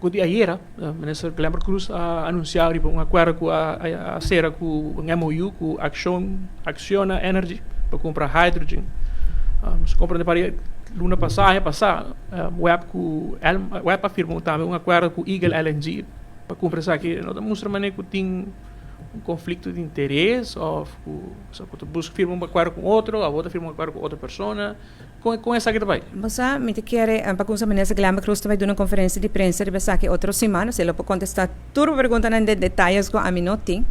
Cu di ayera, Minister Glenbert Croes a anuncia riba un acuerdo cu a cera cu un MOU cu Acciona Energy pa cumpra hydrogen. Nos compra de pari luna pasa, pasa, WEB cu WEB a firma tambe un acuerdo cu Eagle LNG pa cumpra esaki. No ta mustra manera cu tin un conflicto di interes of cu so cu busca firma un acuerdo cu otro, of otro firma un acuerdo cu otro persona. Con esaki tambe? Basta, mi ta kere, pa cu minister Glenbert Croes tambe duna un conferencia di prensa riba esaki otro siman, e lo por contesta tur pregunta den detaye cu ami no tin.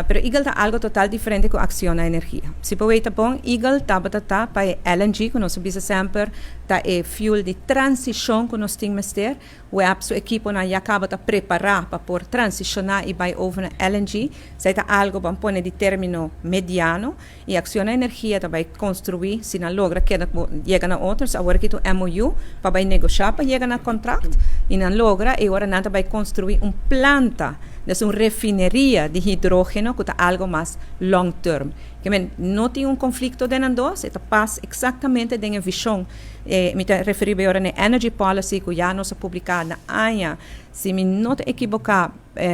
Pero Eagle ta algo total diferente cu Acciona Energia. Si por ta bon, Eagle tabata ta pa LNG, cu nos bisa semper, ta e fuel di transicion cu nos tin mester. WEB su ekiponan ya caba ta prepara pa por transiciona y bay over na LNG. Esey ta algo ban pone di termino mediano y Acciona Energia ta bay construi, si nan logra keda yega na otro, awor aki tin MOU pa bay negocia pa yega na contract y nan logra y awor nan bay construi un planta, dus un refineria di hidrogeno cu ta algo mas long term. Kiermen, no tin un conflicto den dos, ta pas exactamente den vision. Mi ta referi awor na energy policy cu ya nos a publica na aña, si mi no ta ekivoca,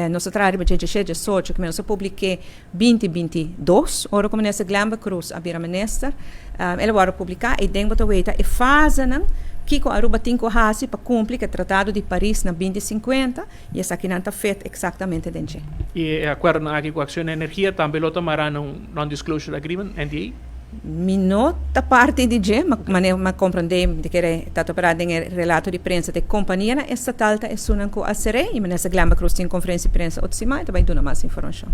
nos a traha riba 17, cu nos a publica 2022, ora cu minister Glenbert Croes a bira minister, el a wordo publica y den bo ta weta e fasenan cu Aruba tin cu hasi pa cumpli cu e Tratado di Paris na 2050 y esakinan ta fit exactamente den. Y e acuerdo aki cu Acciona Energia tambe lo ta mara un non-disclosure agreement, NDA? Mi no ta parti di dje, ma comprende di cu ta opera den relato di prensa di compania estatal ta esunnan cu a sera y minister Glenbert Croes tin conferencia di prensa otro siman, tambe duna mas informacion.